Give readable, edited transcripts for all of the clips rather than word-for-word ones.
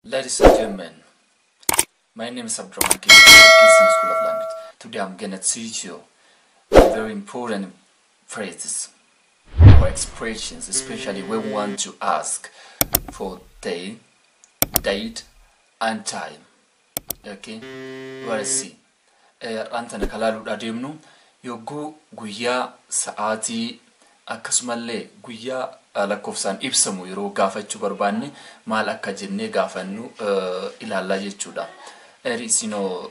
Ladies and gentlemen, my name is Abdurrahman King from Kingston School of Language. Today I'm gonna teach you very important phrases or expressions, especially when we want to ask for day, date, and time. Okay, let's see. Har'aan tana kalaaluudhaa deemnu yogguu guyyaa, sa'aatii, akkasumallee guyyaa lakkoofsaan ibsamu yeroo gaafachuu barbaanne maal akka jennee gaafannu ilaallaa jechuudha. It is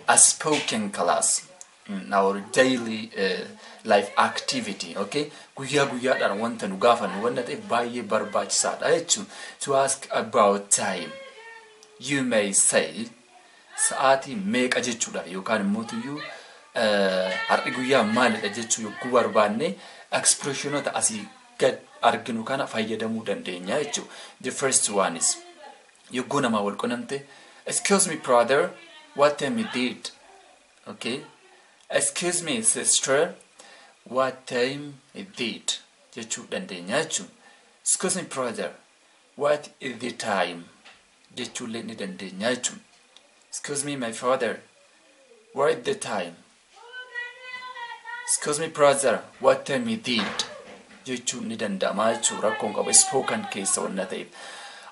a spoken class in our daily life activity, okay? Guyyaa guyyaadhaan wanta nu gaafannu wanta ta'eef baay'ee barbaachisaadha jechuudha. To ask about time, you may say sa'aatii meeqa jechuudha, yookaan immoo tuyyuu har'i guyyaa maalidha jechuu yogguu barbaanne expressionoota asii gad arginu kana fayyadamuu dandeenya jechuudha. The first one is, yogguu namaa wal qunnamte, "Excuse me, brother, what time is it?" Okay? "Excuse me, sister, what time is it?" jechuu dandeenya jechuudha. "Excuse me, brother, what is the time?" jechuullee ni dandeenya jechuudha. "Excuse me, my father, what is the time?" "Excuse me, brother, what time is it?" jechuun ni danda'ama jechuudha. Rakkoon qaba spoken keessa wanna ta'eef.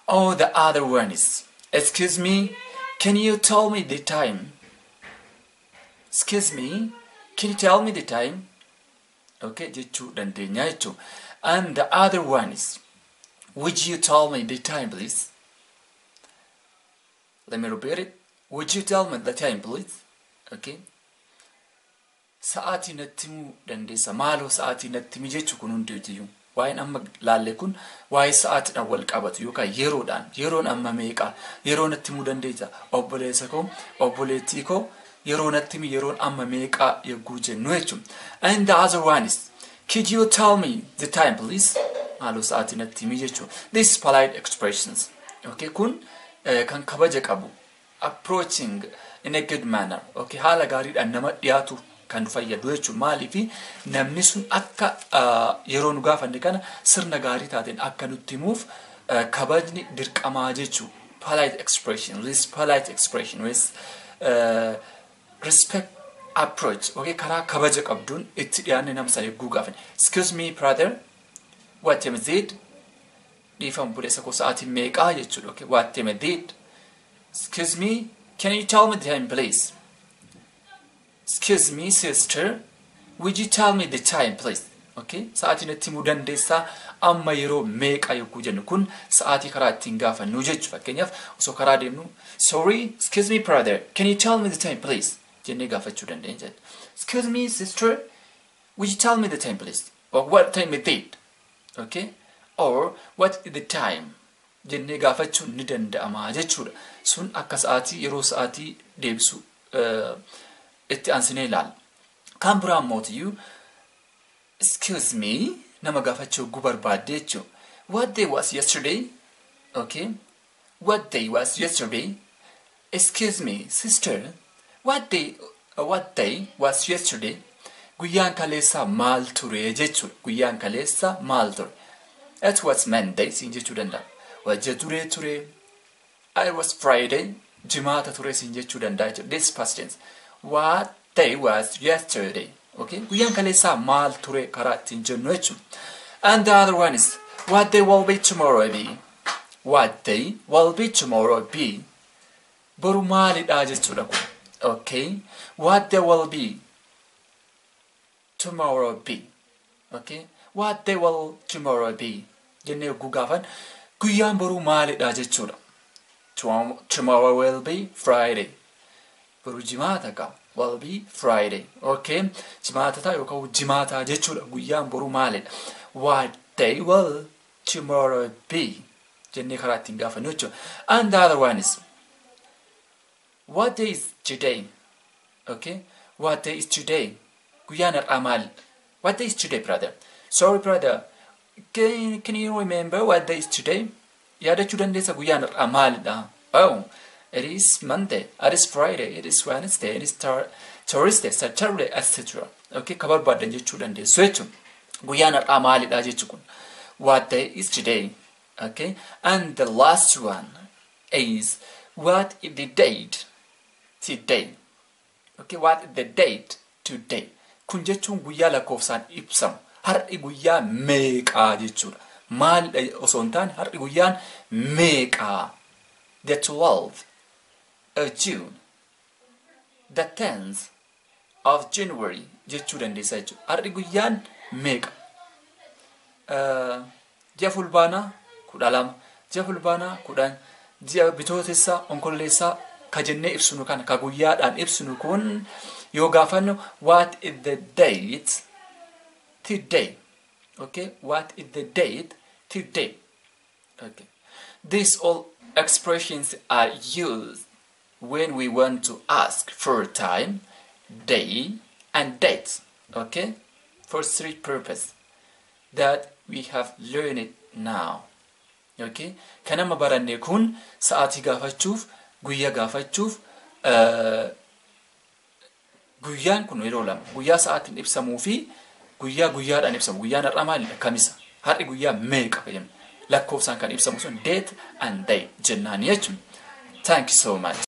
Oh, the other one is, "Excuse me, can you tell me the time? Excuse me, can you tell me the time?" Okay, jechuu dandeenya jechuudha. And the other one is, "Would you tell me the time, please?" Let me repeat it. "Would you tell me the time, please?" Okay. Sa'aatii natti himuu dandeessa? Maaloo sa'aatii natti himi jechuu kun hundeetiyyuu. Waa'een amma laalle kun waa'ee sa'aatiidhaan wal qabatu yookaan yeroodhaan, yeroon amma meeqa, yeroo natti himuu dandeessa, obboleessa koo, obboleettii koo, yeroo natti himi, yeroon amma meeqa yogguu jennu jechuudha. And the other one is, "Could you tell me the time, please?" Maaloo sa'aatii natti himi jechuudha. This polite expressions. Okay, kun kan kabaja qabu, approaching in a good manner. Okay, haala gaariidhaan nama dhiyaatu kan fayyadu jechuudha. Maaliif namni sun akka yeroo nu gaafanne kana sirna gaarii taateen akka nutti himuuf kabajni dirqamaa jechuudha. Polite expression, this polite expression with respect approach. Okay, karaa kabaja qabduun itti dhiyaanne nama sana yogguu gaafanne. "Excuse me, brother, what time is it?" Dhiifama obboleessa koo, sa'aatiin meeqaa jechuudha. Okay, what time is it? "Excuse me, can you tell me the time, please? Excuse me, sister, would you tell me the time, please?" Okay, sa'aatii natti himuu dandeessaa, amma yeroo meeqa yogguu jennu, kun sa'aatii karaa ittiin gaafannu jechuudha. Fakkeenyaaf osoo karaa deemnu, "Sorry, excuse me, brother, can you tell me the time, please?" jennee gaafachuu dandeenya. "Excuse me, sister, would you tell me the time, please?" Or "What time is it?" Okay, or "What is the time?" jennee gaafachuun ni danda'ama jechuudha. Sun akka sa'aatii yeroo sa'aatii deebisu itti aansinee ilaalla. Kan biraa immoo, excuse me, nama gaafachuu yogguu barbaadde jechuudha. What day was yesterday? Okay. What day was yesterday? "Excuse me, sister. What day was yesterday?" Guyyaan kaleessaa maal ture jechuudha. Guyyaan kaleessaa maal ture? "It was Monday" siin jechuu danda'a. Wajja duree ture. "It was Friday." Jimaata ture siin jechuu danda'a jechuudha. This past tense. What day was yesterday? Okay? Guyyaan kaleessaa maal ture karaa ittiin jennu jechuudha. And the other one is, what day will be tomorrow be? What day will be tomorrow be? Boru maalidha jechuudha kun. Okay? What day will be tomorrow be? Okay? What day will tomorrow be? Jennee yogguu gaafan guyyaan boruu maalidha jechuudha. Tomorrow will be Friday. Boru jimaata qaba. Will be Friday. Okay? Jimaata ta'a yookaan jimaataa jechuudha. Guyyaan boruu maalidha? What day will tomorrow be? Jennee karaa ittiin gaafannu jechuudha. And the other one is, what day is today? Okay? What day is today? Guyyaan har'aa maali? What day is today, brother? Sorry, brother. Can you remember what day is today? Yaadachuu dandeessa guyyaan har'aa maalidha? Oh, it is Monday, it is Friday, it is Wednesday, it is Thursday, Saturday, etc. Okay, ka barbaadan jechuu dandeessu jechuudha. Guyyaan har'aa maalidha jechuu kun. What day is today? Okay, and the last one is, What is the date today? Okay, what is the date today? Kun jechuun guyyaa lakkoofsaan ibsamu. Har'i guyyaa meeqaa jechuudha. Maal osoo hin taane har'i guyyaan meeqaa? The 12th of June. The 10th of January jechuu dandeessa jechuudha. Har'i guyyaan meeqa? Ji'a Fulbaanaa 12, ji'a Fulbaanaa 10, ji'a Bitootessaa, Onkololeessaa ka jennee ibsinu kana ka guyyaadhaan ibsinu kun yoo gaafannu, what is the date today? Okay, what is the date today? Okay. These all expressions are used when we want to ask for time, day, and date. Okay, for three purposes that we have learned now. Okay, kan amma baranne kun sa'aatii gaafachuuf, guyyaa gaafachuuf, guyyaan kun yeroo lama guyyaa sa'aatiin ibsamuu fi guyyaa guyyaadhaan ibsamu. Guyyaan har'a maalidha? Kamisa. Har'i guyyaa meeqa jenna? Lakkoofsaan kan ibsamu sun date and day jennaan jechuudha. Thank you so much.